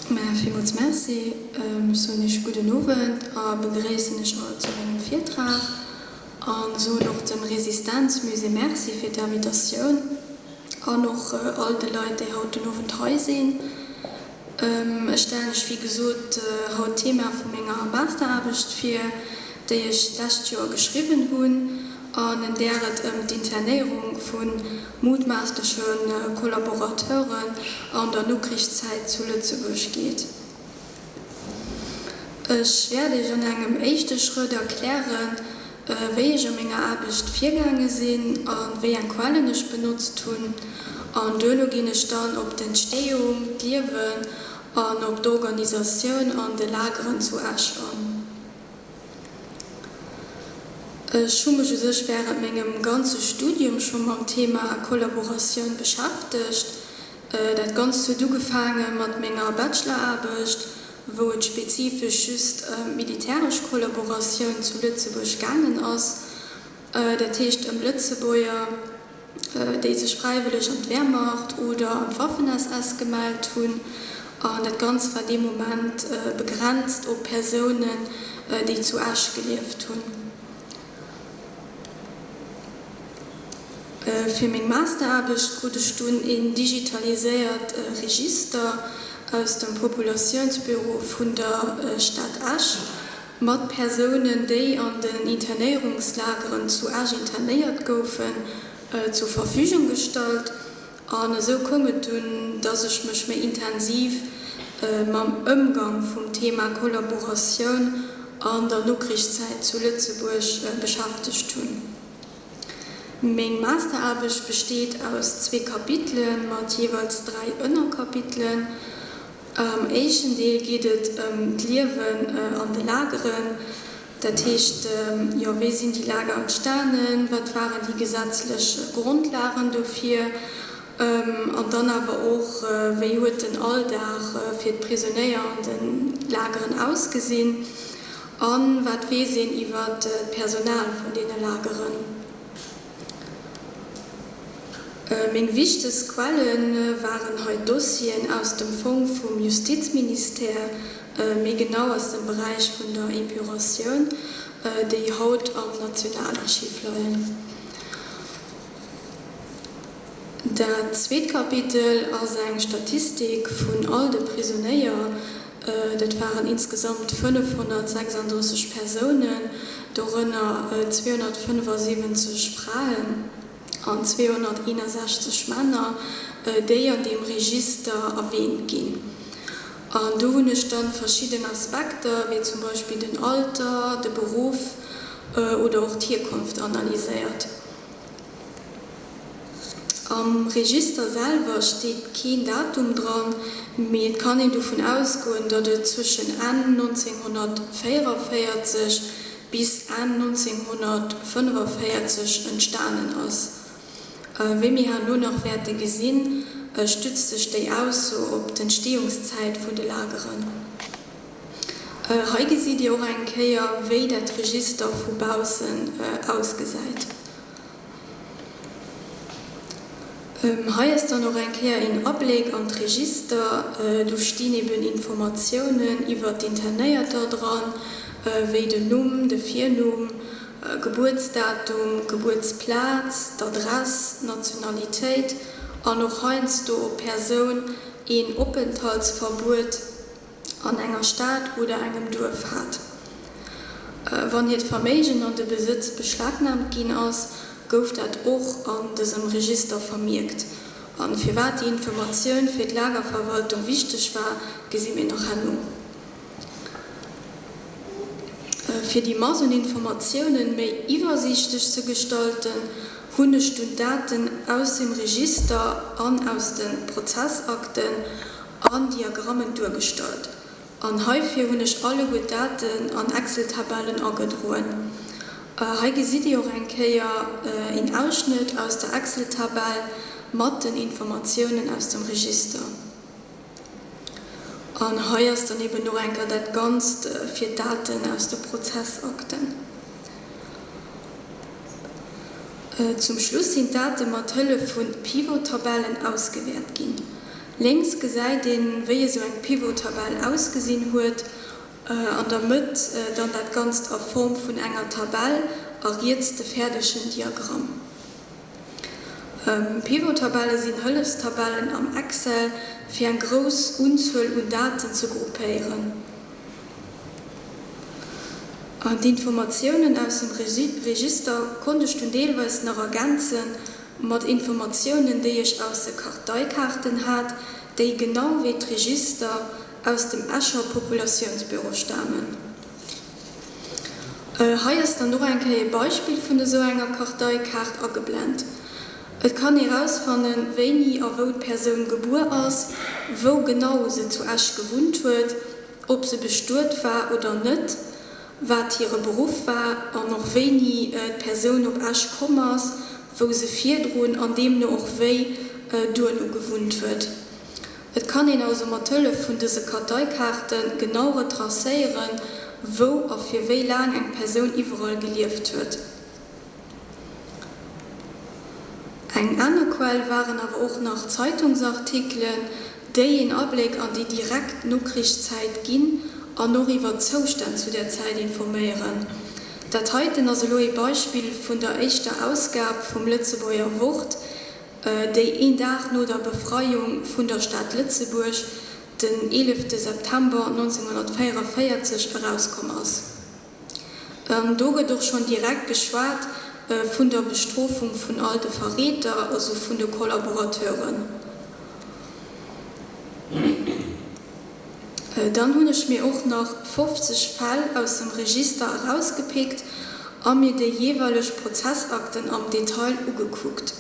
Maja, villmools Merci. Ech soen Iech gudden Owend a begréissen Iech all zu mengem Virtrag a soen och dem Resistenzmusée Merci fir d'Invitatioun an och all de Leit, déi haut den Owend hei sinn. Ech stellen Iech wéi gesot haut d'Thema vu menger Masteraarbecht vir, déi ech d'lescht Joer geschriwwen hunn an en där et ëm d'Internéierung vu mutmaassleche Kollaborateuren an der Nokrichszäit zu Lëtzebuerg geet. Ech wäert Iech an engem éischte Schrëtt erklären, wéi ech a menger Aarbecht virgaange sinn a wéi eng Quellen ech benotzt hunn. An duerno ginn ech dann op d'Entsteeung, d'Liewen an op d'Organisatioun an de Lageren zu Esch an. Ech hu mech u sech wärend mengem ganze Studium scho mam Thema Kollaboratioun beschäftegt. Dat Ganzt huet ugefaange mat menger Bacheloraarbecht, wou et spezifesch just ëm d'militäresch Kollaboratioun zu Lëtzebuerg gaangen ass, dat heescht ëm Lëtzebuerger, déi sech fräiwëlleg an d'Wehrmacht oder an d'Waffen-SS gemellt hunn. An dat Ganzt war dee Moment begrenzt op Persounen, déi zu Esch gelieft hunn. Fir meng Masteraarbecht krut ech dunn een digitaliséiert Register aus dem Populatiounsbüro vun der Stad Esch mat Persounen, déi an den Internéierungslageren zu Esch internéiert goufen, zur Verfügung gestallt. An esou koum et dunn, dass ech mech méi intensiv mam Ëmgang vum Thema Kollaboratioun an der Nokrichszäit zu Lëtzebuerg beschäftegt hunn. Meng Masteraarbecht besteet aus zwee Kapitele mat jeeweils 3 Ënnerkapitelen. Am éischten Deel geet et ëm d'Liewen an de Lageren, dat heescht, jo, wéi sinn déi Lager entstanen, wat waren déi gesetzlech Grondlagen dofir an dann awer och, wéi huet den Alldag fir d'Prisonéier an de Lageren ausgesinn a wat weess een iwwer d'Personal vun deene Lageren. Meng wichtegst Quelle waren hei d'Dossieren aus dem Fong vum Justizministère, méi genau aus dem Beräich vun der Epuratioun, déi haut am Nationalarchiv leien. Dat zweet Kapitel ass eng Statistik vun all de Prisonéier. Dat waren insgesamt 536 Persounen, dorënner 275 Fraen an 261 Männer, déi an deem Register erwäänt ginn. An do hunn ech dann verschidden Aspekter, wéi zum Beispill den Alter, de Beruff oder och d'Hierkonft analyséiert. Am Register selwer steet keen Datum dran, mee et kann een dovun ausgoen, datt et zwëschen Enn 1944 bis Enn 1945 entstanen ass. Wéi mir herno nach wäerte gesinn, stützt sech déi Ausso op d'Entsteeungszäit vun de Lageren. Hei gesitt Dir och eng Kéier, wéi dat Register vu baussen ausgesäit. Hei ass dann och eng Kéier een Abléck an d'Register. Do stinn eben Informatiounen iwwert d'Internéierter dran, wéi den Numm, de Virnumm, Gebuertsdatum, Gebuertsplaz, d'Adress, d'Nationalitéit an och heiansdo ob d'Persoun een Openthaltsverbuet an enger Stad oder engem Duerf hat. Wann hiert Verméigen an de Besëtz beschlagnaamt ginn ass, gouf dat och an dësem Register vermierkt. A firwat déi Informatioun fir d'Lagerverwaltung wichteg war, gesi mir nach herno. Fir déi Mass un Informatiounen méi iwwersiichtlech ze gestalten, hunn ech dunn d'Daten aus dem Register an aus de Prozessakten an Diagrammen duergestallt an heifir hunn ech alleguer d'Daten an Excel-Tabellen agedroen. Hei gesitt Dir och eng Kéier een Ausschnëtt aus der Excel-Tabell mat den Informatiounen aus dem Register. An hei ass dann eben och eng Kéier dat Ganzt fir d'Daten aus de Prozessakten. Zum Schluss sinn d'Date mat Hëllef vu Pivot-Tabellen ausgewäert ginn. Lénks gesäit een, wéi esou eng Pivot-Tabell ausgesinn huet, an der Mëtt dann dat Ganzt a Form vun enger Tabell a riets de fäerdegen Diagramm. Pivot-Tabelle sinn Hëllefstabellen am Excel, fir eng grouss Unzuel un Daten ze gruppéieren. D'Informatiounen aus dem Register konnt ech dunn deelweis nach ergänzen mat Informatiounen, déi ech aus de Karteikaarten hat, déi genau wéi d'Register aus dem Escher Populatiounsbüro stamen. Hei ass dann och eng Kéier ee Beispill vun esou enger Karteikaart ageblent. Et kann ee rausfannen, wéini a wou d'Persoun gebuer ass, wou genau se zu Esch gewunnt huet, ob se bestuet war oder net, wat hire Beruff war an och wéini d'Persoun op Esch komm ass, wou se virdrun an deemno och wéi duerno gewunnt huet. Et kann een also mat Hëllef vun dëse Karteikaarte genau retracéieren, wou a fir wéi laang eng Persoun iwwerall gelieft huet. Eng aner Quell waren awer och nach Zeitungsartikelen, déi een Abléck an déi direkt Nokrichszäit ginn an och iwwer d'Zoustänn zu där Zäit informéieren. Dat heiten ass elo ee Beispill vun der éischter Ausgab vum Lëtzebuerger Wort, déi een Dag no der Befreiung vun der Stad Lëtzebuerg, den 11 September 1944, erauskomm ass. Do gëtt och schonn direkt geschwat vun der Bestrofung vun all de Verräter, also vun de Kollaborateuren. Dann hunn ech mir och nach 50 Fäll aus dem Register erausgepickt a mir déi jeeweileg Prozessakten am Detail ugekuckt.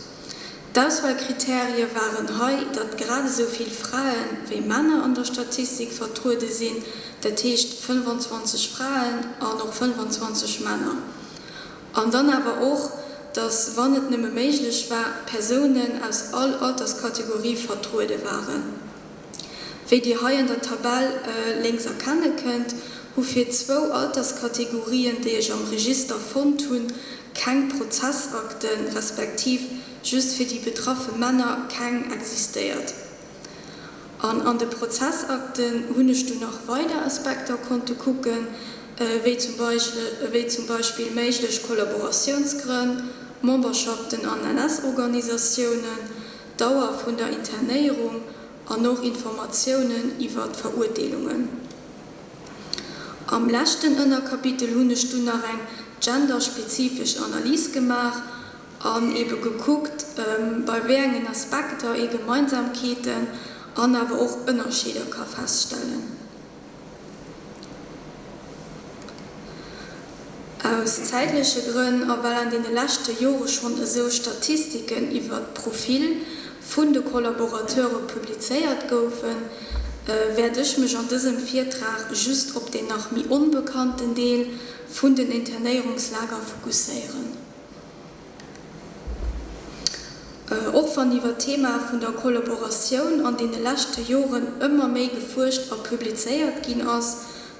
D'Auswahlkriterie waren hei, datt grad esou vill Frae wéi Männer an der Statistik vertruede sinn, dat heescht 25 Fraen an och 25 Männer. An dann awer och, datt, wann et nëmme méiglech war, Persounen aus all Alterskategorie vertruede waren. Wéi Dir hei an der Tabell lénks erkenne kënnt, hu fir zwou Alterskategorien, déi ech am Register fonnt hunn, keng Prozessakten, respektiv just fir déi betraffe Männer keng existéiert. An an de Prozessakten hunn ech dunn nach weider Aspekter konnte kucken, wéi zum Beispill méiglech Kollaboratiounsgrënn, Memberschaften an NS-Organisatiounen, d'Dauer vun der Internéierung an och Informatiounen iwwer d'Verurteelungen. Am leschten Ënnerkapitel hunn ech dunn nach eng genderspezifesch Analys gemaach an ebe gekuckt, bei wéi engen Aspekter ee Gemeinsamkeeten an awer och Ënnerscheeder ka feststellen. Aus zäitleche Grënn a well an deene leschte Jore schonn esou Statistiken iwwer d'Profil vun de Kollaborateure publizéiert goufen, wäert ech mech an dësem Virtrag just op deen nach méi onbekannten Deel vun den Internéierungslager fokusséieren. Och wann iwwer d'Thema vun der Kollaboratioun an deene leschte Joren ëmmer méi gefuerscht a publizéiert ginn ass,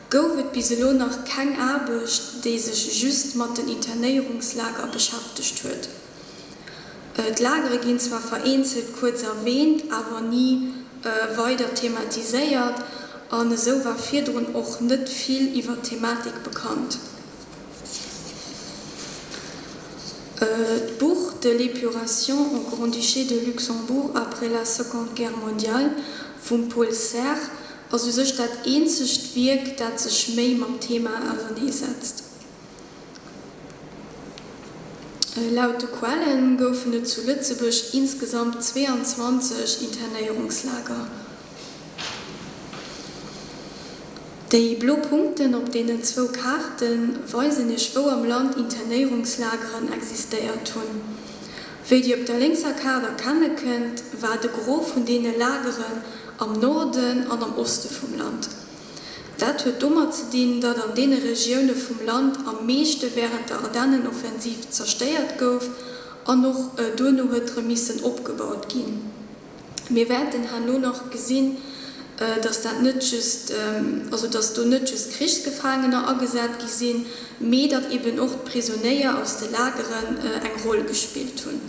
gouf et bis elo nach keng Aarbecht, déi sech just mat den Internéierungslager beschäftegt huet. D'Lagere ginn zwar vereenzelt kuerz erwäänt, awer ni weider thematiséiert an esou war virdrun och net vill iwwer d'Thematik bekannt. D'Buch De l'épuration au Grand-Duché de Luxembourg après la Seconde Guerre mondiale vum Paul Serres ass u sech dat eenzegt Wierk, dat sech méi mam Thema auserneesetzt. Laut de Quellen goufen et zu Lëtzebuerg insgesamt 22 Internéierungslager. Déi blo Punkten op deenen zwou Kaarte weisen iech wou am Land Internéierungslageren existéiert hunn. Wéi dir op der lénkser Kaart erkenne kënnt, war de Gros vun deene Lageren am Norden an am Oste vum Land. Dat huet domat ze dinn, datt an deene Regioune vum Land am meeschte wärend der Ardennenoffensiv zerstéiert gouf an och duerno huet rëm missen opgebaut ginn. Mir wäerten herno nach gesinn, dass dat net just, also dass do net just Krichsgefaangener agesat gi sinn, mee datt eben och d'Prisonéier aus de Lageren eng Roll gespillt hunn.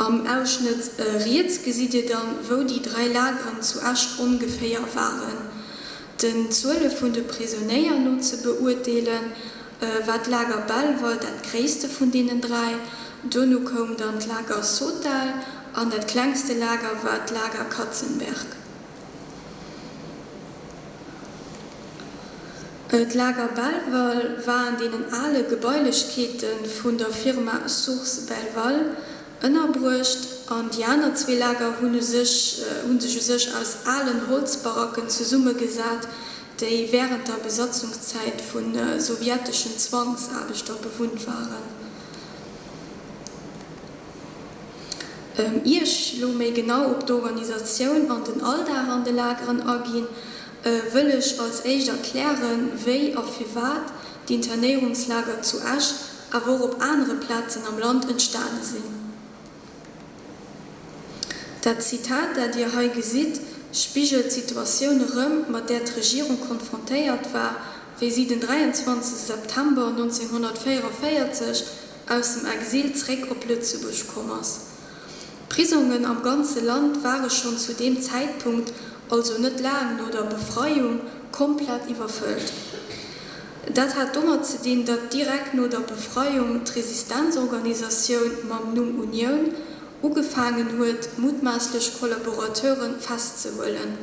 Am Ausschnëtt riets gesitt Dir dann, wou déi 3 Lageren zu Esch ongeféier waren. Den Zuele vun de Prisonéier no ze beurteelen, war d'Lager Belval dat gréisste vun deenen 3. Duerno koum dann d'Lager Sotal an dat klengste Lager war d'Lager Katzenberg. D'Lager Belval war an deenen ale Gebailechkeete vun der Firma Sources Belval ënnerbruecht an déi aner zwee Lager hunn u sech hu sech u sech aus alen Holzbaracken zesummegesat, déi wärend der Besatzungszäit vu sowjeteschen Zwangsaarbechter bewunnt waren. Ier ech elo méi genau op d'Organisatioun an den Alldag an de Lageren aginn, wëll ech als éischt erklären, wéi a firwat d'Internéierungslager zu Esch, awer och op anere Plazen am Land entstane sinn. Dat Zitat, dat Dir hei gesitt, spigelt d'Situatioun erëm, mat där d'Regierung konfrontéiert war, wéi si den 23 September 1944 aus dem Exil zréck op Lëtzebuerg komm ass. D'Prisongen am ganze Land ware schonn zu deem Zäitpunkt, also net laang no der Befreiung, komplett iwwerfëllt. Dat hat domat ze dinn, datt direkt no der Befreiung d'Resistenzorganisatioun mam Numm Unioun ugefaangen huet, mutmaasslech Kollaborateure festzehuelen.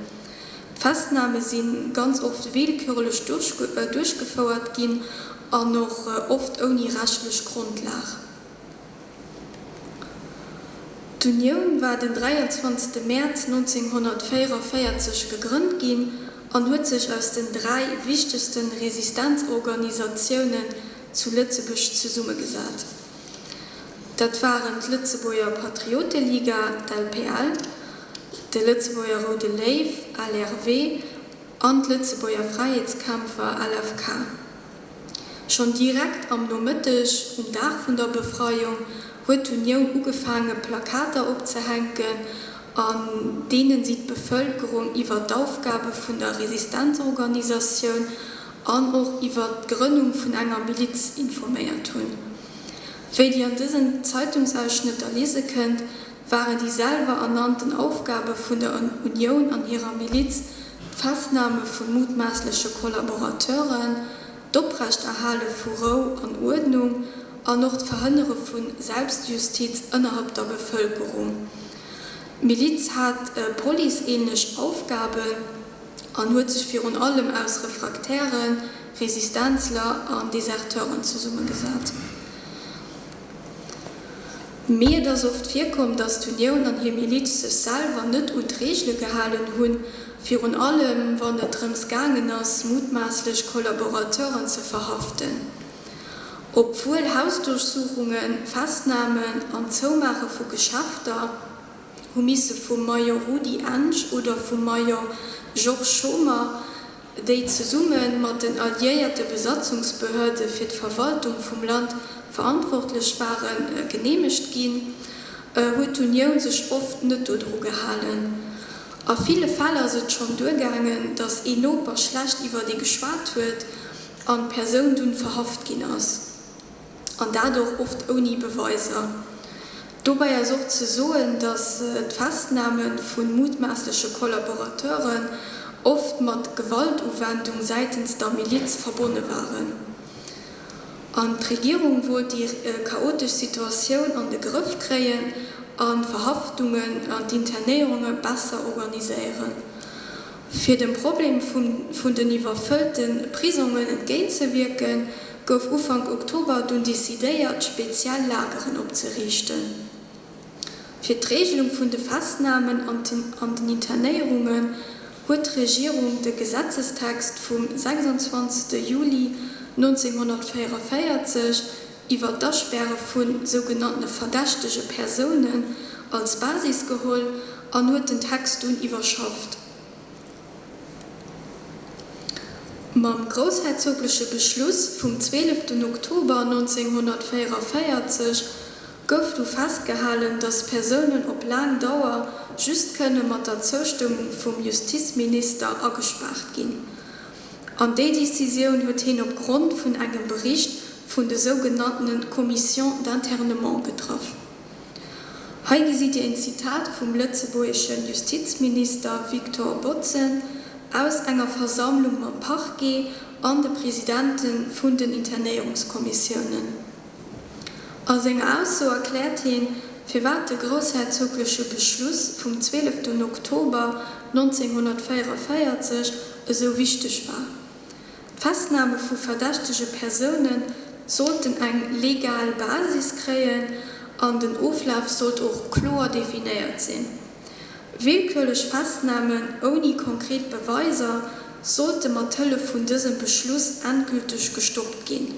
D'Festname si ganz oft willkürlech duerchgefouert ginn an och oft ouni rechtlech Grondlag. D'Unioun war den 23 Mäerz 1944 gegrënnt ginn an huet sech aus den dräi wichtegste Resistenzorganisatiounen zu Lëtzebuerg zesummegesat. Dat waren d'Lëtzebuerger Patrioteliga, d'LPL, de Lëtzebuerger Roude Léiw, LRW, an d'Lëtzebuerger Fräiheetskämpfer, LFK. Schonn direkt am Nomëtteg um Dag vun der Befreiung huet d'Unioun ugefaange Plakater opzehänken, an deenen si d'Bevëlkerung iwwer d'Aufgabe vun der Resistenzorganisatioun an och iwwer d'Grënnung vun enger Miliz informéiert hunn. Wéi Dir an dësen Zeitungsausschnëtter liese kënnt, waren déi selwer ernannten Aufgabe vun der Unioun an hirer Miliz d'Festname vu mutmaassleche Kollaborateuren, d'Oprechterhale vu Rou an Uerdnung an och d'Verhënnere vu Selbstjustiz ënnerhalb der Bevëlkerung. D'Miliz hat policeähnlech Aufgaben an huet sech virun allem aus Refraktären, Resistenzler an Deserteuren zesummegesat. Mee et ass oft virkomm, datt d'Unioun an hir Miliz sech selwer net un d'Reegele gehalen hunn, virun allem wann et drëms gaangen ass, mutmaasslech Kollaborateuren ze verhaften. Obwuel Hausduerchsuchungen, Festnamen an d'Zoumaache vu Geschäfter hu misse vum Major Rudi Ensch oder vum Major Georges Schomer, déi zesumme mat den alliéierte Besatzungsbehörde fir d'Verwaltung vum Land verantwortlech waren, geneemegt ginn, huet d'Unioun sech oft net dodru gehalen. A ville Fäll ass et schonn duergaangen, datt een Noper schlecht iwwert ee geschwat huet an d'Persoun dunn verhaft ginn ass. An dat och oft ouni Beweiser. Dobäi ass och ze soen, datt d'Festname vu mutmaassleche Kollaborateuren oft mat Gewaltuwendung säitens der Miliz verbonne waren. An d'Regierung wollt déi chaotesch Situatioun an de Grëff kréien an d'Verhaftungen an d'Internéierunge besser organiséieren. Fir dem Problem vun den iwwerfëllte Prisongen entgéintzewierken, gouf Ufank Oktober dunn decidéiert, speziell Lageren opzeriichten. Fir d'Reegelung vun de Festnamen an den Internéierungen huet d'Regierung de Gesetzestext vum 26 Juli 1944 iwwer d'Aspäre vu sougenanntene verdächtege Persounen als Basis geholl an huet den Text dunn iwwerschafft. Mam groussherzogleche Beschluss vum 12 Oktober 1944 gouf du festgehalen, datt Persounen op laang Dauer just kënne mat der Zoustëmmung vum Justizminister agespaart ginn. An déi Decisioun huet hien op Grond vun engem Bericht vun de sougenanntene Commissions d'internement getraff. Hei gesitt Dir een Zitat vum lëtzebuergesche Justizminister Victor Bodson aus enger Versammlung mam Parquet an de Presidente vun den Internéierungskommissiounen. A senger Ausso erkläert hien, firwat de groussherzogleche Beschluss vum 12 Oktober 1944 esou wichteg war. D'Festname vu verdächtege Persoune sollten eng legal Basis kréien an den Oflaf sollt och kloer definéiert sinn. Willkürlech Festnamen ouni konkret Beweiser sollte mat Hëllef vun dësem Beschluss endgülteg gestoppt ginn.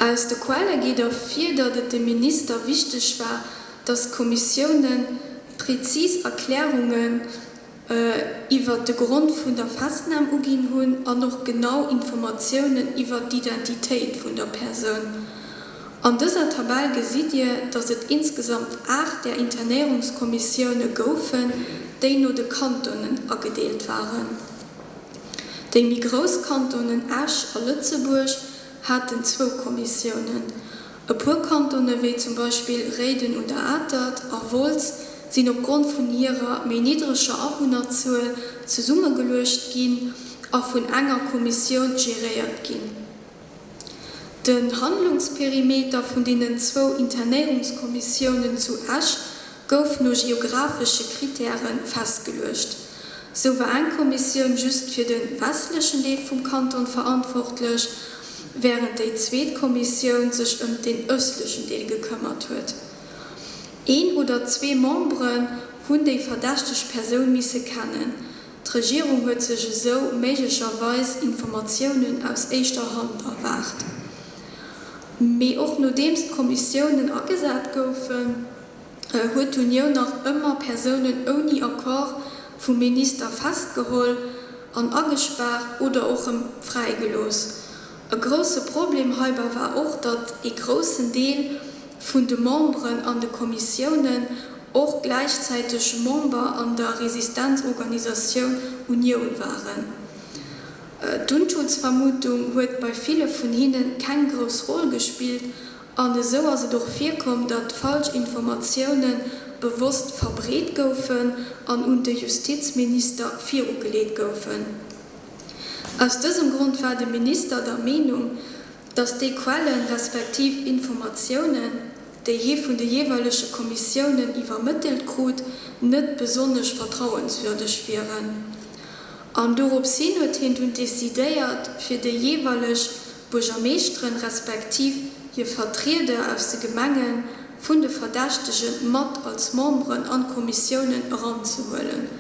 Aus de Quelle geet ervir, datt et dem Minister wichteg war, datt d'Kommissioune prezis Erklärungen iwwert de Grond vun der Festnam uginn hunn an och genau Informatiounen iwwert d'Identitéit vun der Persoun. An dëser Tabell gesitt Dir, datt et insgesamt 8 där Internéierungskommissioune goufen, déi no de Kantonen agedeelt waren. Déi méi grouss Kantonen Esch a Lëtzebuerg haten zwou Kommissiounen. E puer Kantone wéi zum Beispill Réiden un der Atert a Wolz sinn opgrond vun hirer méi niddreger Awunnerzuel zesummegeluecht ginn a vun enger Kommissioun geréiert ginn. Den Handlungsperimeter vun deenen zwou Internéierungskommissiounen zu Esch gouf no geographesche Krittäre festgeluecht. Sou war eng Kommissioun just fir de westlechen Deel vum Kanton verantwortlech, wärend déi zweet Kommissioun sech ëm den ëstlechen Deel gekëmmert huet. Een oder zwee Memberen hunn déi verdächteg Persoun misse kennen. D'Regierung huet sech esou méiglecherweis Informatiounen aus éischter Hand erwaart. Mee och nodeems d'Kommissiounen agesat goufen, huet d'Unioun nach ëmmer Persounen ouni Accord vum Minister festgeholl an agespaart oder och rëm fräigelooss. E grousse Problem heibei war och, datt ee groussen Deel vun de Memberen an de Kommissiounen och gläichzäiteg Member an der Resistenzorganisatioun Unioun waren. D'Unschuldsvermutung huet bei ville vun hinne keng grouss Roll gespillt An esou ass et och virkomm, datt falsch Informatioune bewosst verbreet goufen an un de Justizminister virugeleet goufen. Aus dësem Grond war de Minister der Meenung, datt déi Quellen, respektiv Informatiounen, déi hie vun de jeeweilege Kommissiounen iwwermëttelt krut, net besonnesch vertrauenswürdeg wieren. An dorops hin huet hien dunn decidéiert, fir déi jeeweileg Buergermeeschteren, respektiv hir Vertrieder aus de Gemenge vun de Verdächtege mat als Memberen an d'Kommissiounen eranzehuelen.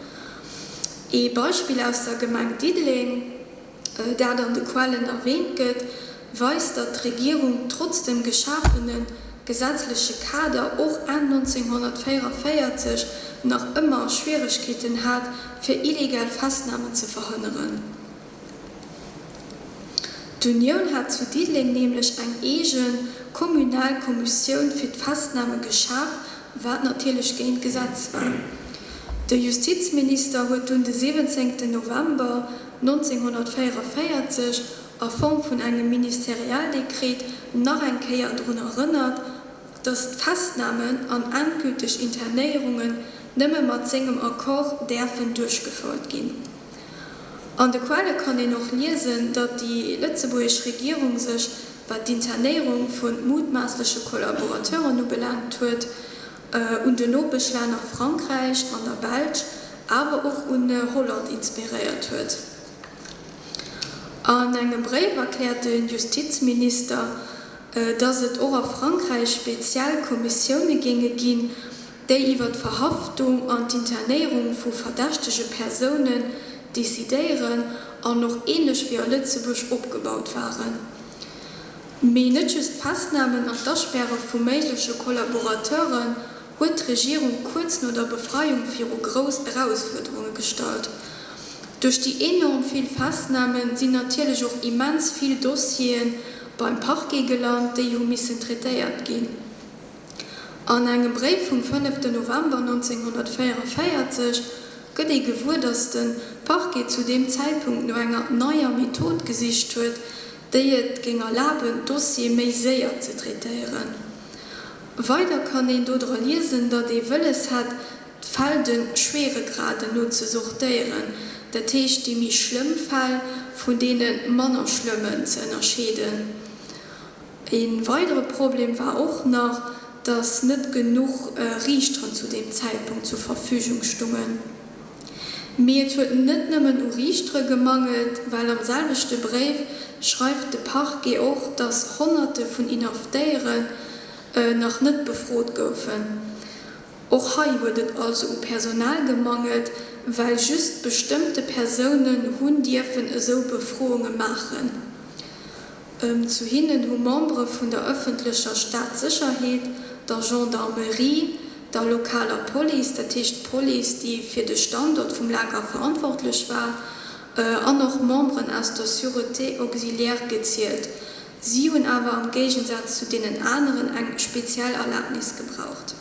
Ee Beispill aus der Gemeng Diddeleng, dat an de Quellen erwähnt gëtt, weist, datt d'Regierung trotz dem geschafene gesetzleche Kader och Enn 1944 nach ëmmer Schwieregkeeten hat, fir illegal Festnamen ze verhënneren. D'Unioun hat zu Diddeleng nämlech eng eege kommunal Kommissioun fir d'Festname geschaf, wat natierlech géint d'Gesetz war. De Justizminister huet dunn de 17 November 1944 a Form vun engem Ministerialdekret nach eng Kéier drun erënnert, datt d'Festnamen an endgülteg Internéierungen nëmme mat sengem Accord däerfen duerchgefouert ginn. An de Quelle kann een och liesen, datt déi lëtzebuergesch Regierung sech, wat d'Internéierung vu mutmaassleche Kollaborateuren ubelaangt huet, un den Nopeschlänner Frankräich an der Belsch, awer och un Holland inspiréiert huet. An engem Bréif erkläert de Justizminister, datt et och a Frankräich speziell Kommissioune géinge ginn, déi iwwer d'Verhaftung an d'Internéierung vu verdächtege Persounen decidéieren an och änlech wéi a Lëtzebuerg opgebaut waren. Mee net just d'Festnamen an d'Aspäre vu méigleche Kollaborateuren huet d'Regierung kuerz no der Befreiung viru grouss Erausfuerderunge gestallt. Duerch déi enorm vill Festname sinn natierlech och immens vill Dossiere beim Parquet gelant, déi hu missen traitéiert ginn. An engem Bréif vum fënneften November 1944 gëtt ee gewuer, datt de Parquet zu deem Zäitpunkt no enger neier Method gesicht huet, déi et géing erlaben, d'Dossiere méi séier ze traitéieren. Weider kann een do dra liesen, datt ee wëlles hätt, d'Fäll de Schweregraden no ze sortéieren, dat heescht déi méi schlëmm Fäll vun deene manner schlëmmen ze ënnerscheeden. E weidere Problem war och nach, datt net genuch Riichteren zu deem Zäitpunkt zur Verfügung stungen. Mee et huet net nëmmen u Riichtere gemangelt, well am selwechte Bréif schreift de Parquet och, datt Honnerte vun Inhaftéieren nach net befrot goufen. Och hei huet et also u Personal gemangelt, well just bestëmmte Persounen hunn dierfen esou Befrounge maachen. Zu hinnen hu Membere vun der ëffentlecher Staatssécherheet, der Gendarmerie, der lokaler Police, dat heescht d'Police, déi fir de Standort vum Lager verantwortlech war, an och Memberen aus der Sûreté auxiliaire gezielt. Si hunn awer am Géigensaz zu deenen aneren eng speziell Erlabnis gebraucht.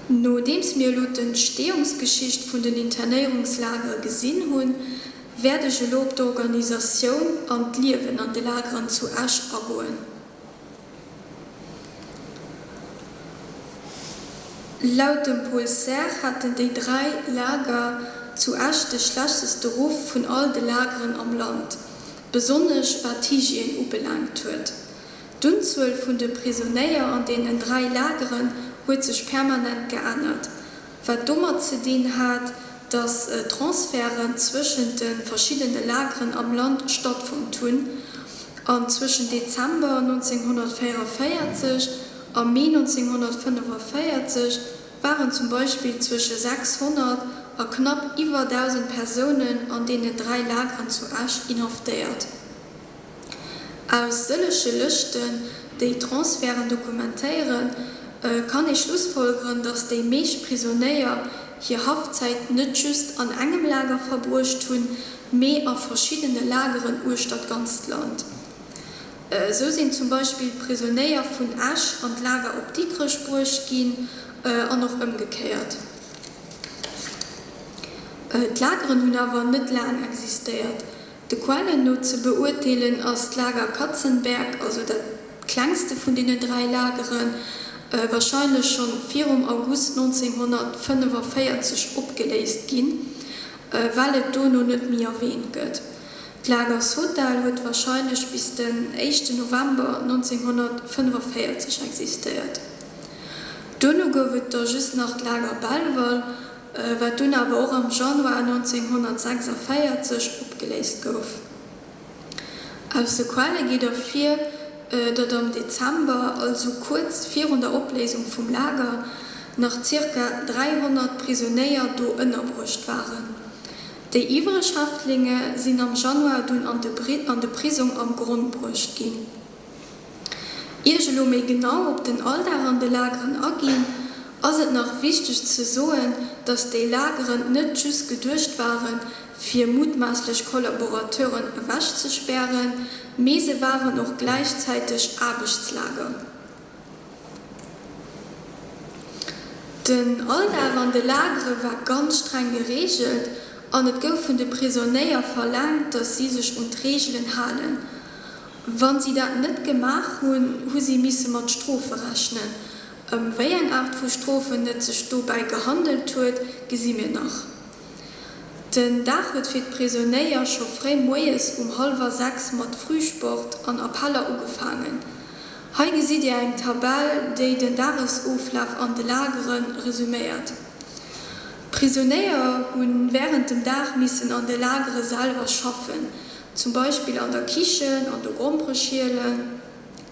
Nodeems mir elo d'Entstehungsgeschicht vun den Internéierungslagere gesinn hunn, wäert ech elo op d'Organisatioun an d'Liewen an de Lageren zu Esch agoen. Laut dem Paul Serres haten déi 3 Lager zu Esch de schlechteste Ruff vun all de Lageren am Land, besonnesch wat d'Hygiène ubelaangt huet. D'Unzuel vun de Prisonéier an deenen 3 Lageren huet sech permanent geännert. Wat domat ze dinn hat, datt Transferten zwëschent de verschiddene Lageren am Land stattfonnt hunn an zwëschen Dezember 1944 a Mee 1945 waren zum Beispill zwësche 600 a knapp iwwer 1.000 Persounen an deenen 3 Lageren zu Esch inhaftéiert. Aus sëllege Lëschten, déi Transferten dokumentéieren, kann ee schlussfolgeren, datt déi meescht Prisonéier hir Haftzäit net just an engem Lager verbruecht hunn, mee a verschiddene Lageren uechter d'ganzt Land. Esou sinn zum Beispill Prisonéier vun Esch an d'Lager op Dikrech bruecht ginn an och ëmgekéiert. D'Lageren hunn awer net laang existéiert. De Quellen no ze beurteelen ass d'Lager Katzenberg, also dat klengste vun deenen 3 Lageren, warscheinlech schonn virum August 1945 opgeléist ginn, well et dono net méi erwäänt gëtt. D'Lager Sotal huet warscheinlech bis den éischten November 1945 existéiert. Dono gouf et da just nach d'Lager Belval, wat dunn awer och am Januar 1946 opgeléist gouf. Aus de Quelle geet ervir, datt am Dezember, also kuerz virun der Opléisung vum Lager, nach zirka 300 Prisonéier do ënnerbruecht waren. Déi iwwreg Häftlinge sinn am Januar dunn an de Prisong am Gronn bruecht ginn. Ier ech elo méi genau op den Alldag an de Lageren aginn, ass et nach wichteg ze soen, dass déi Lageren net just geduecht waren, fir mutmaasslech Kollaborateuren ewechzespären, mee se waren och gläichzäiteg Aarbechtslager. Den Alldag an de Lagere war ganz streng gereegelt an et gouf vun de Prisonéier verlaangt, dass si sech un d'Reegelen halen. Wann si dat net gemaach hunn, hu si misse mat Strofe rechnen. Ëm wéi eng Aart vu Strofen et sech dobäi gehandelt huet, gesi mir nach. Den Dag huet fir d'Prisonéier scho fréi moies um hallwer 6 mat Frühsport an Appeller ugefaangen. Hei gesitt Dir eng Tabell, déi den Dagesoflaf an de Lagere resuméiert. D'Prisonéier hu wärend dem Dag missen an de Lagere selwer schaffen, Zum Beispill an der Kichen, an de Grompere schielen.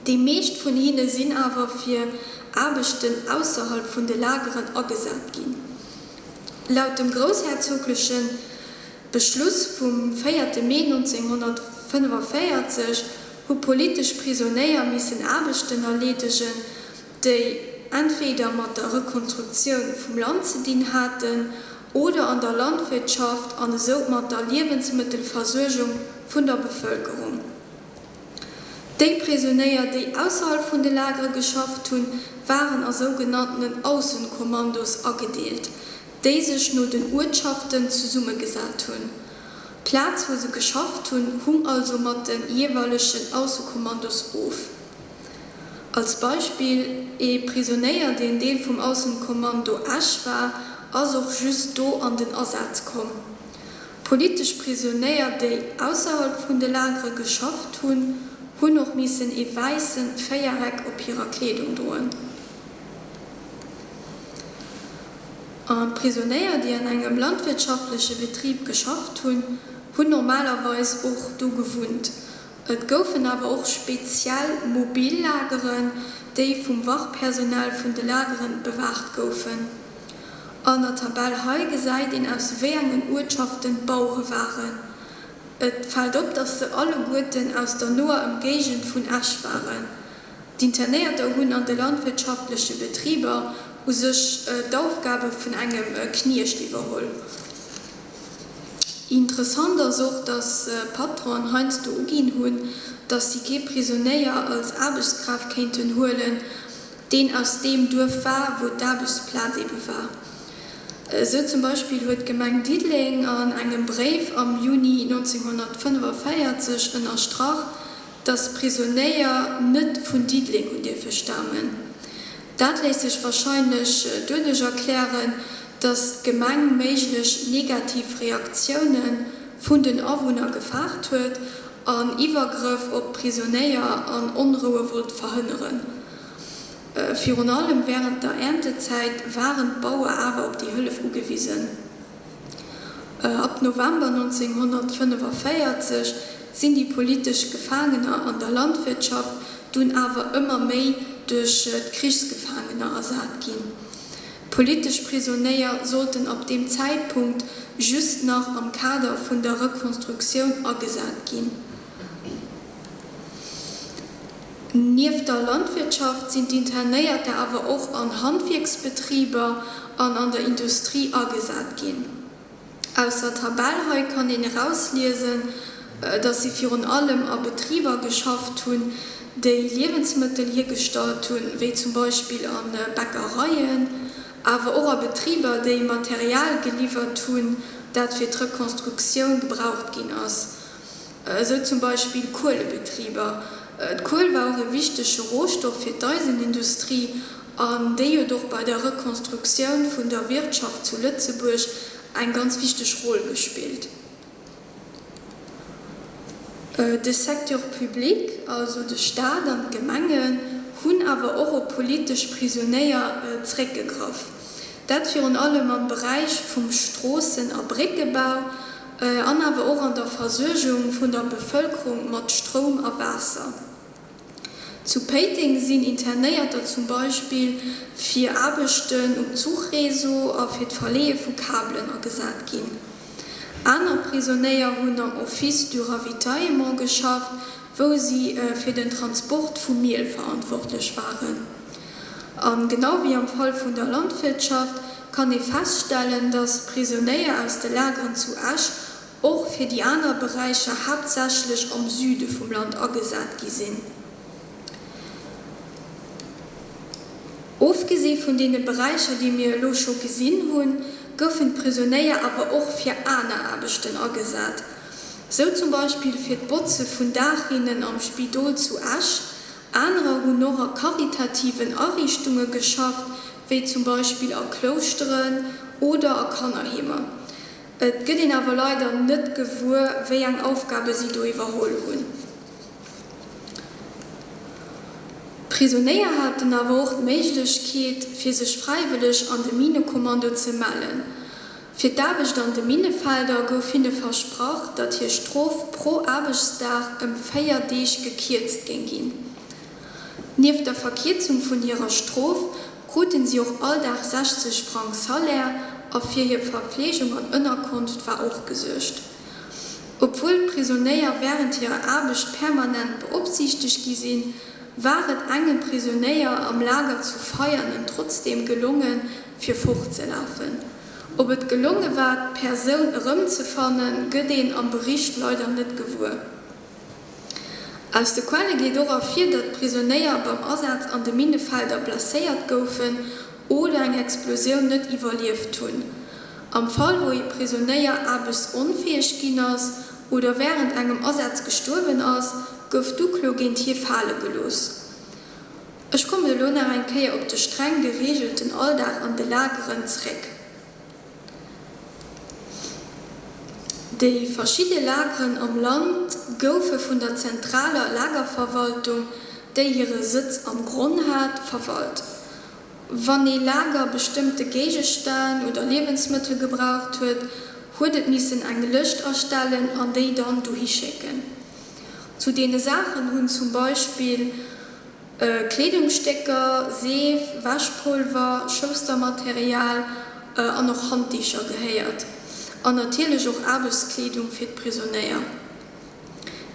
Déi meescht vun hinne sinn awer fir Aarbechten ausserhalb vun de Lageren agesat ginn. Laut dem groussherzogleche Beschluss vum véierte Mee 1945 hu politesch Prisonéier missen Aarbechten erleedegen, déi entweder mat der Rekonstruktioun vum Land ze dinn haten oder an der Landwirtschaft an esou mat der Liewensmëttelversuergung vun der Bevëlkerung. Déi Prisonéier, déi ausserhalb vun de Lagere geschafft hunn, waren a sougenanntenen Aussenkommandos agedeelt, déi sech no den Uertschaften zesummegesat hunn. D'Plaz wou se geschafft hunn, hung also mat de jeeweilegen Aussekommandos of. Als Beispill, ee Prisonéier deen Deel vum Aussenkommando Esch war, ass och just do an den Asaz komm. Politesch Prisonéier déi ausserhalb vun de Lagere geschafft hunn, hunn och missen ee wäisse Véiereck op hirer Kleedung droen. Prisonéier, déi an engem landwirtschaftleche Betrib geschafft hunn, hunn normalerweis och do gewunnt. Et goufen awer och speziell mobil Lageren, déi vum Wachpersonal vun de Lageren bewaacht goufen. An der Tabell hei gesäit een aus wéi engen Uertschaften d'Bauere waren. Et fält op, datt se alleguerten aus der noer Ëmgéigend vun Esch waren. D'Internéierter hunn an de landwirtschaftleche Betriber u sech d'Aufgabe vun engem Kniecht iwwerholl. Interessant ass och, datt Patronen heiansdo uginn hunn, datt si kee Prisonéier als Aarbechtskraaft kéinten huelen, deen aus deem Duerf war, wou d'Aarbechtsplaz ebe war. Esou zum Beispill huet d'Gemeng Diddeleng an engem Bréif am Juni 1945 ënnerstrach, dass d'Prisonéier net vun Diddeleng hunn dierfe stamen. Dat léisst sech warscheinlech doduerch erklären, dass d'Gemeng méiglech negativ Reaktioune vun den Awunner gefaart huet an Iwwergrëff op d'Prisonéier an Onroue wollt verhënneren. Virun allem wärend der Erntezäit waren d'Bauer awer op déi Hëllef ugewisen. Ab November 1945 sinn déi politesch Gefaangener an der Landwirtschaft dunn awer ëmmer méi duerch d'Krichsgefaangener ersat ginn. D'politesch Prisonéier sollten ab deem Zäitpunkt just nach am Kader vun der Rekonstruktioun agesat ginn. Nieft der Landwirtschaft sinn d'Internéierter awer och an Handwierksbetriber an an der Industrie agesat ginn. Aus der Tabell hei kann een erausliesen, datt si virun allem a Betriber geschafft hunn, déi Liewensmëttel hiergestallt hunn, wéi zum Beispill a Bäckereien, awer och a Betriber, déi Material geliwwert hunn, dat fir d'Rekonstruktioun gebraucht ginn ass. Esou zum Beispill Kuelebetriber. D'Kuel war och e wichtege Rohstoff fir d'Eisenindustrie an déi huet och bei der Rekonstruktioun vun der Wirtschaft zu Lëtzebuerg eng ganz wichteg Roll gespillt. De Secteur public, also de Staat an d'Gemengen, hunn awer och op politesch Prisonéier zréckgegraff. Dat virun allem am Beräich vum Stroossen a Bréckebau an awer och an der Versuergung vun der Bevëlkerung mat Stroum a Waasser. Zu Péiteng sinn Internéierter zum Beispill fir Aarbechten um Zuchreseau a fir d'Verleeë vu Kabelen agesat ginn. Aner Prisonéier hunn am Office du Ravitaillement geschafft, wou si fir den Transport vu Miel verantwortlech waren. A genau wéi am Fall vun der Landwirtschaft kann ee feststellen, datt d'Prisonéier aus de Lageren zu Esch och fir déi aner Beräicher haaptsächlech am Süde vum Land agesat gi sinn. Ofgesi vun deene Beräicher, déi mir elo scho gesinn hunn, goufen d'Prisonéier awer och fir aner Aarbechten agesat. Sou zum Beispill fir d'Botze vun Daachrinnen am Spidol zu Esch Anerer hunn och a karitativen Ariichtunge geschafft, wéi zum Beispill a Klouschteren oder a Kannerheemer. Et gëtt een awer leider net gewuer, wéi eng Aufgabe si do iwwerholl hunn. D'Prisonéier haten awer och d'Méiglechkeet, fir sech fräiwëlleg an de Minekommando ze mellen. Fir d'Aarbecht an de Minnefelder gouf hinne versprach, datt hir Strof pro Aarbechtsdag ëm 4 Deeg gekierzt géing ginn. Nieft der Verkierzung vun hirer Strof kruten si och all Dag 60 Frang Salaire a fir hir Verfleegung an Ënnerkonft war och gesuergt. Obwuel d'Prisonéier wärend hirer Aarbecht permanent beopsiichtegt gi sinn, war et engem Prisonéier am Lager zu Veianen trotzdeem gelongen, fir fortzelafen. Ob et gelonge war, d'Persoun erëmzefannen, gëtt een am Bericht leider net gewuer. Aus de Quelle geet och ervir, datt d'Prisonéier beim Asaz an de Minnefelder blesséiert goufen oder eng Explosioun net iwwerlieft hunn. Am Fall wou ee Prisonéier aarbechtsonfäeg ginn ass oder wärend engem Asaz gestuerwen ass, gouf d'Uklo géint hie fale gelooss. Ech kommen elo nach eng Kéier op de streng gereegelten Alldag an de Lageren zréck. Déi verschidde Lageren am Land goufe vun der zentraler Lagerverwaltung, déi hire Sëtz am Gronn hat, verwalt. Wann ee Lager bestëmmte Géigestänn oder Liewensmëttel gebraucht huet, huet et missen eng Lëscht erstellen an déi dann dohi schécken. Zu deene Saachen hunn zum Beispill Kleedungsstécker, Seef, Wäschpolver, Schoustermaterial an och Handdicher gehéiert. An natierlech och Aarbechtskleedung fir d'Prisonéier.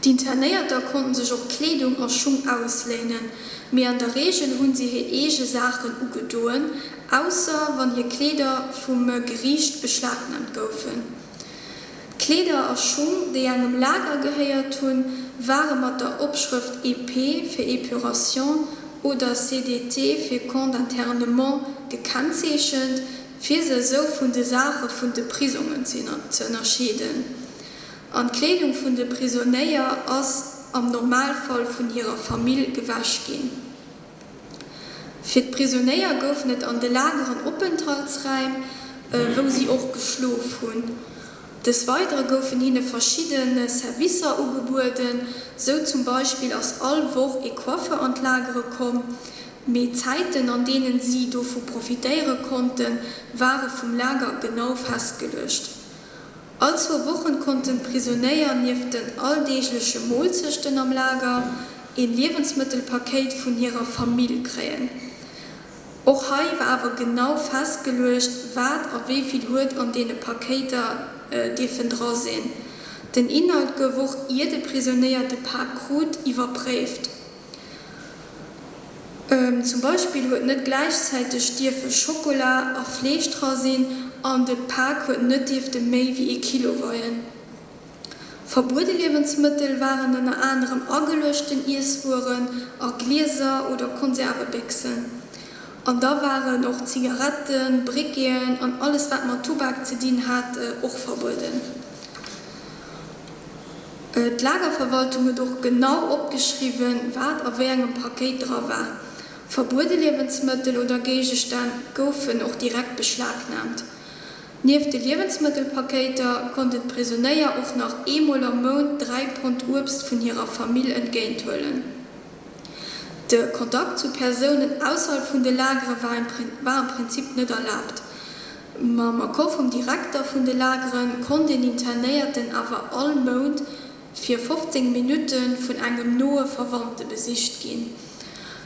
D'Internéierter konnten sech och Kleedung a Schung ausléinen, mee an der Reegel hunn si hir eege Saachen ugedoen, ausser wann hir Kleeder vum Geriicht beschlagnahmt goufen. D'Kleeder a Schung, déi engem Lager gehéiert hunn, ware mat der Opschrëft EP fir Épuration oder CDT fir Camp d'internement gekennzeechent, fir se esou vun de Saache vun de Prisongen ze ënnerscheeden. An d'Kleedung vun de Prisonéier ass am Normalfall vun hirer Famill gewäsch ginn. Fir d'Prisonéier goufen et an de Lageren Openthaltsräim, wou si och geschlof hunn. Des Weidere goufen hinne verschidde Servicer ugebueden, sou zum Beispill ass all Woch ee Coiffeur an d'Lagere komm, mee d'Zäiten an deenen si dovu profitéiere konnten, ware vum Lager genau festgeluecht. All zwou Wochen konnten d'Prisonéier nieft den alldeegleche Moolzechten am Lager een Liewensmëttelpakéit vun hirer Famill kréien. Och hei war awer genau festgeluecht, wat a wéi vill huet an deene Pakéiter dierfen dra sinn. Den Inhalt gouf och ier de Prisonéier de Pak krut, iwwerpréift. Zum Beispill huet net gläichzäiteg dierfe Schokola a Fleesch dra sinn an de Pak huet net dierfte méi wéi ee Kilo weien. Verbuede Liewensmëttel waren ënner anerem ageluechten Iesswueren a Glieser oder Konservebéchsen. An da waren och Zigaretten, Briqueten an alles wat mat Tubak ze dinn hat och verbueden. D'Lagerverwaltung huet och genau opgeschriwwen, wat a wéi engem Pakéit dra war. Verbuede Liewensmëttel oder Géigestänn goufen och direkt beschlagnaamt. Nieft de Liewensmëttelpakéiter konnten d'Prisonéier och nach eemol am Mount 3 Pond Uebst vun hirer Famill entgéinthuelen. De Kontakt zu Persounen ausserhalb vun de Lagere war am Prinzip net erlaabt. Mam Accord vum Direkter vun de Lagere konnt een Internéierten awer all Mount fir 15 Minutte vun engem noe Verwandte besicht ginn.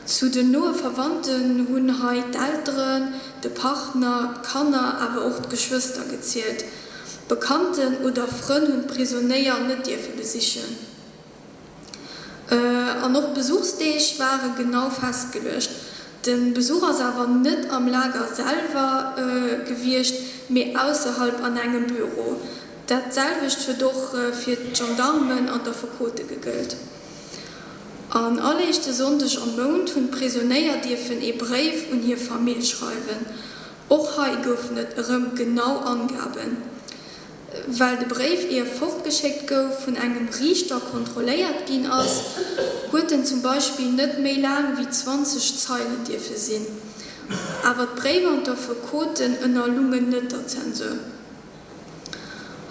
Zu den noe Verwandten hunn hei d'Elteren, de Partner, d'Kanner, awer och d'Geschwëster gezielt. Bekannten oder Frënn hunn d'Prisonéier net dierfe besichen. An och d'Besuchsdeeg ware genau festgeluecht. De Besuch ass awer net am Lager selwer gewiescht, mee ausserhalb an engem Büro. Dat selwecht huet och fir d'Gendarmen an d'Affekote gegëllt. An all éischte Sonndeg am Mount hunn d'Prisonéier dierfen ee Bréif un hir Famill schreiwen. Och hei goufen et erëm genau Angaben. Well de Bréif, ier e fortgeschéckt gouf, vun engem Riichter kontrolléiert ginn ass, huet en zum Beispill net méi laang wéi 20 Zeilen dierfe sinn. Awer d'Bréiwer an d'Affekoten ënnerlungen net der Zensur.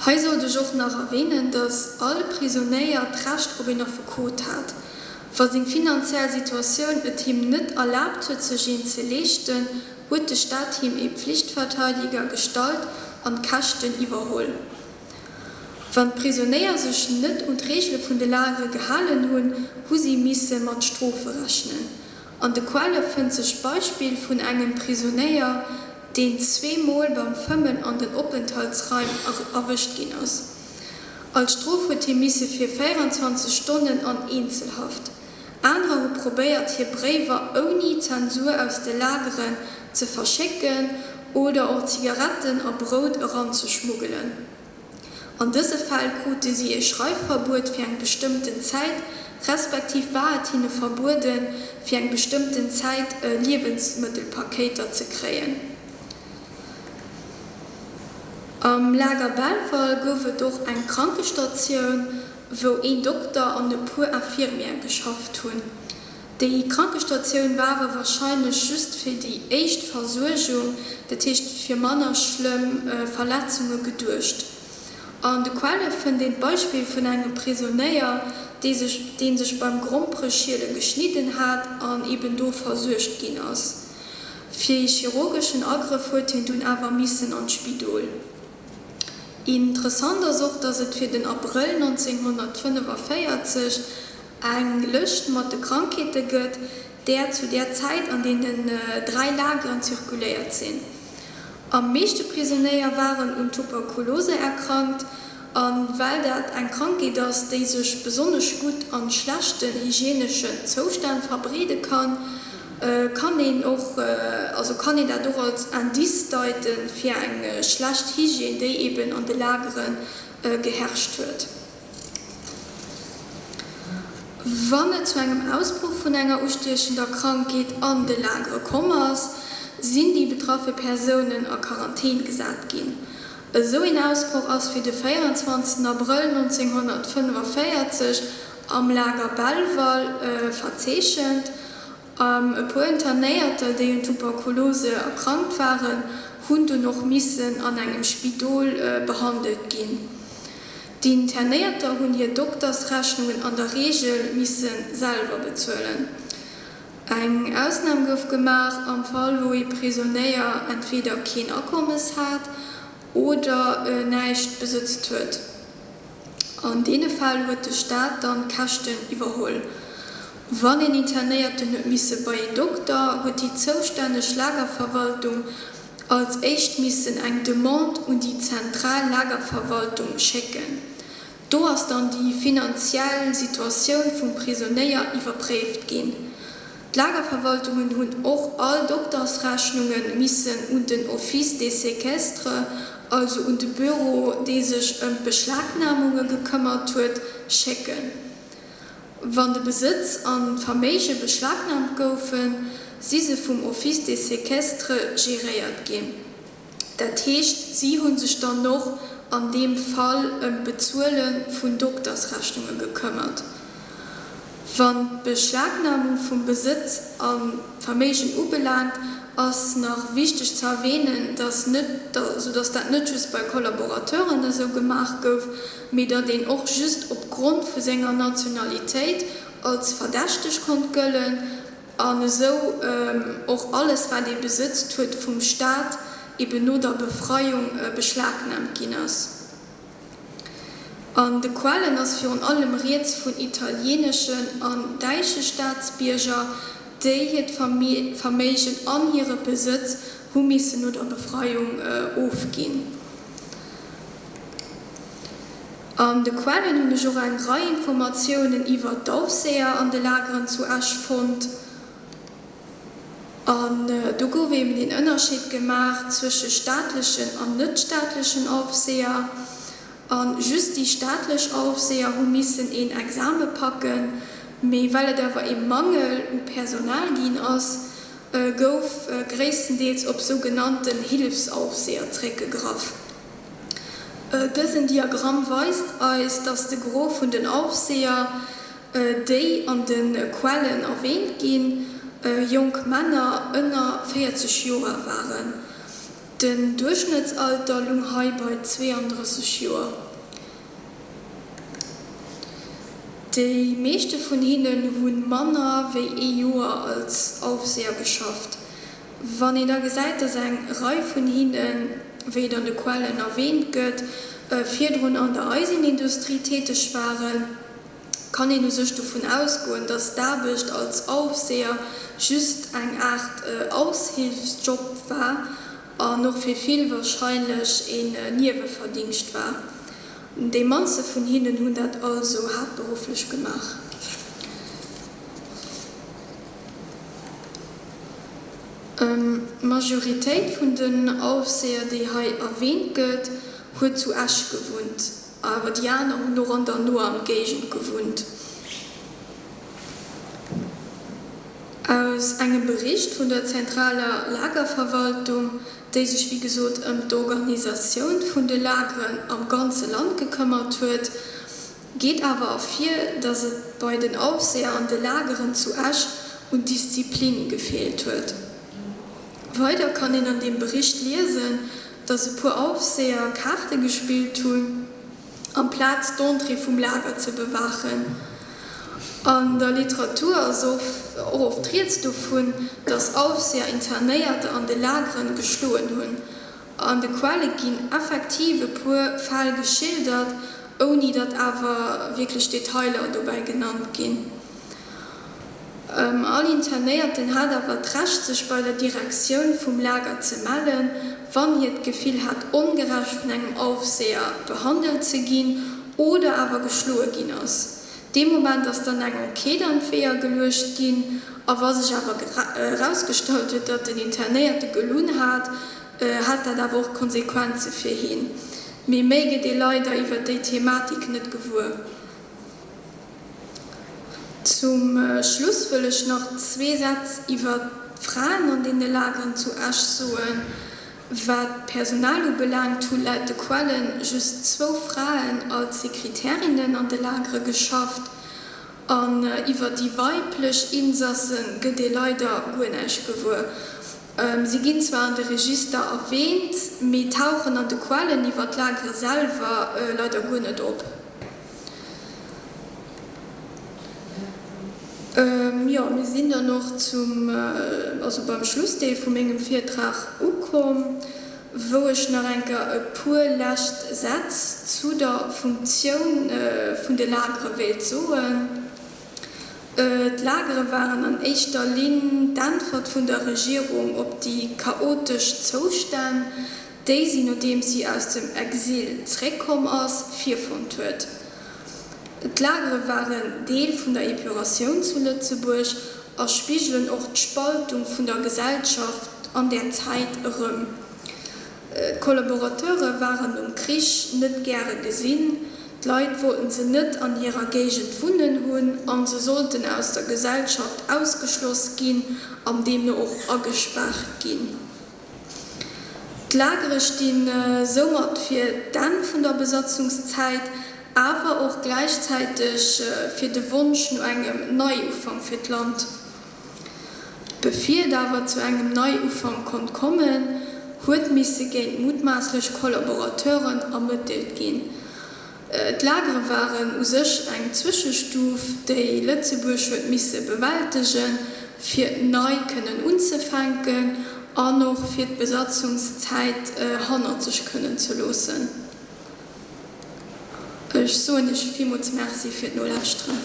Hei sollt ech och nach erwähnen, datt all Prisonéier d'Recht op een Affekot hat. Wa seng finanziell Situatioun et him net erlaabt huet sech een ze leeschten, huet de Staat him ee Pflichtverteidiger gestallt an d'Käschten iwwerholl. Wann d'Prisonéier sech net un d'Reegele vun de Lagere gehalen hunn, hu si misse mat Strofe rechnen. An de Quelle fënnt sech d'Beispill vun engem Prisonéier, deen zweemol beim Fëmmen an den Openthaltsraim erwëscht ginn ass. Als Strof huet hie misse fir 24 Stonnen an Eenzelhaft. Anerer hu probéiert hir Bréiwer ouni Zensur aus de Lageren ze verschécken oder och Zigaretten a Brout eranzeschmuggelen. An dëse Fäll krute si ee Schreifverbuet fir eng bestëmmten Zäit, respektiv war et hinne verbueden, fir eng bestëmmten Zäit Liewensmëttelpakéiter ze kréien. Am Lager Belval gouf et och eng Krankestatioun, wou een Dokter an e puer Infirmiere geschafft hunn. Déi Krankestatioun war awer warscheinlech just fir déi éischt Versuergung, dat heescht fir manner schlëmm Verletzunge geduecht. An de Quelle fënnt een d'Beispill vun engem Prisonéier, dee sech dee sech beim Grompereschiele geschnidden hat an eben do versuergt ginn ass. Fir ee chirurgeschen Agrëff huet hien dunn awer missen an d'Spidol. Interessant ass och, datt et fir den Abrëll 1945 eng Lëscht mat de Krankheete gëtt, där zu där Zäit an deenen 3 Lageren zirkuléiert sinn. Am meeschte Prisonéier waren un Tuberkulose erkrankt, a well dat eng Krankheet ass, déi sech besonnesch gutt an schlechten hygieneschen Zoustänn verbreede kann, kann een och, also kann een dat och als Indice deite fir eng schlecht Hygiène, déi eben an de Lagere geherrscht huet. Wann et zu engem Ausbroch vun enger ustiechender Krankheet an de Lagere komm ass, sinn déi betraffe Persounen a Quarantän gesat ginn. Esou een Ausbroch ass fir de 24 Abrëll 1945 am Lager Belval verzeechent. E puer Internéierter, déi un Tuberkulose erkrankt waren, hunn dunn och missen an engem Spidol behandelt ginn. D'Internéierter hunn hir Doktersrechnungen an der Reegel misse selwer bezuelen. Eng Ausnam gouf gemaach am Fall wou ee Prisonéier entweeder keen Akommes hat oder näischt besëtzt huet. An deene Fäll huet de Staat dann d'Käschten iwwerholl. Wann een Internéierten huet misse bei een Dokter, huet déi zoustänneg Lagerverwaltung als éischt missen eng Demande un déi zentral Lagerverwaltung schécken. Do ass dann déi finanziell Situatioun vum Prisonéier iwwerpréift ginn. D'Lagerverwaltungen hunn och all Doktersrechnunge missen un den Office des séquestres, also un de Büro, dee sech ëm d'Beschlagnahmunge gekëmmert huet, schécken. Wann de Besëtz an d'Verméige beschlagnahmt goufen, si se vum Office des séquestres geréiert ginn. Dat heescht, si hu sech dann och an deem Fall ëm d'Bezuele vun Doktersrechnunge gekëmmert. Wann d'Beschlagnahmung vum Besëtz a Verméigen ubelaangt, ass nach wichteg ze erwähnen, dass net, also dass dat net just bei Kollaborateuren esou gemaach gouf, mee datt een och just op Grond vu senger Nationalitéit als verdächteg konnt gëllen an esou och alles wat ee besëtzt huet vum Staat eben no der Befreiung beschlagnahmt ginn ass. An de Quellen ass virun allem rieds vun italieneschen an däische Staatsbierger, déi hiert Verméigen an hire Besëtz hu missen no der Befreiung ofginn. An de Quellen hunn ech och eng Rei Informatiounen iwwer d'Aufseher an de Lageren zu Esch fonnt. An do gouf eben deen Ënnerscheed gemaach zwësche staatlechen an net-staatlechen Aufseher. A just déi staatlech Aufseher hu missen een Exame packen. Mee well et awer ee Mangel u Personal ginn ass, gouf gréisstendeels op sougenannten Hilfsaufseher zréckgegraff. Dësen Diagramm weist eis, dass de Gros vun den Aufseher, déi an de Quellen erwähnt ginn, jonk Männer ënner 40 Joer waren. Den Duerchschnëttsalter lung hei bei 32 Joer. Déi meeschte vun hinnen hu manner wéi ee Joer als Aufseher geschafft. Wann een da gesäit, datt eng Rei vun hinnen, wéi et an de Quellen erwähnt gëtt, virdrun an der Eisenindustrie täteg waren, kann een u sech dovun ausgoen, datt d'Aarbecht als Aufseher just eng Aart Aushilfsjob war an och fir vill warscheinlech een Nieweverdingscht war. Déi mannste vun hinnen hunn dat also haaptberufflech gemaach. D'Majoritéit vun den Aufseher, déi hei erwähnt gëtt, huet zu Esch gewunnt, awer déi aner hunn och an der noer Ëmgéigend gewunnt. Aus engem Bericht vun der zentraler Lagerverwaltung, déi sech wéi gesot ëm d'Organisatioun vun de Lageren am ganze Land gekëmmert huet, geet awer ervir, datt et bei den Aufseher an de Lageren zu Esch un Disziplin gefeelt huet. Weider kann een an deem Bericht liesen, datt e puer Aufseher Kaarte gespillt hunn, amplaz d'Entrée vum Lager ze bewaachen. An der Literatur ass och oft rieds dovun, datt Aufseher Internéierter an de Lageren geschloen hunn. An de Quelle ginn effektiv e puer Fäll geschildert, ouni datt awer wierklech Detailer dobäi genannt ginn. All Internéierten hat awer d'Recht sech bei der Direktioun vum Lager ze mellen, wann hie d'Gefill hat ongerecht vun engem Aufseher behandelt ze ginn oder awer geschloe ginn ass. Dee Moment ass dann eng Enquête an d'Weeër geluecht ginn a wa sech awer erausgestallt huet, datt den Internéierte gelunn hat, hat dat awer och Konsequenze fir hien. Mee méi gëtt ee leider iwwer déi Thematik net gewuer. Zum Schluss wëll ech nach zwee Sätz iwwer d'Fraen an deene Lageren zu Esch soen. Wat d'Personal ubelaangt, hu laut de Quellen just zwou Fraen als Sekretärinnen an de Lagere geschafft. An iwwer déi weiblech Insasse gëtt ee leider guer näischt gewuer. Si ginn zwar an de Register erwäänt, mee tauchen an de Quellen iwwer d'Lagere selwer leider guer net op. Jo, mir sinn dann och zum, also beim Schlussdeel vu mengem Virtrag ukomm, wou ech nach eng Kéier e puer lescht Sätz zu der Funktioun vun de Lagere wéilt soen. D'Lagere waren an éischter Linn d'Äntwert vun der Regierung op déi chaotesch Zoustänn, déi si, nodeems si aus dem Exil zréckkomm ass, virfonnt huet. D'Lagere waren Deel vun der Epuratioun zu Lëtzebuerg a spigelen och d'Spaltung vun der Gesellschaft an där Zäit erëm. D'Kollaborateure waren nom Krich net gäre gesinn, d'Leit wollten se net an hirer Géigend wunnen hunn a se sollten aus der Gesellschaft ausgeschloss ginn an deemno och agespaart ginn. D'Lagere sti soumat fir d'Enn vun der Besatzungszäit, awer och gläichzäiteg fir de Wonsch no engem Neiufank fir d'Land. Bevir et awer zu engem Neiufank konnt kommen, huet misse géint mutmaasslech Kollaborateuren ermëttelt ginn. D'Lagere waren u sech eng Zwëschestuf, déi Lëtzebuerg huet misse bewältegen, fir nei kënnen unzefänken an och fir d'Besatzungszäit hannert sech kënnen ze loossen. Ech soen Iech villmools Merci fir d'Nolauschteren.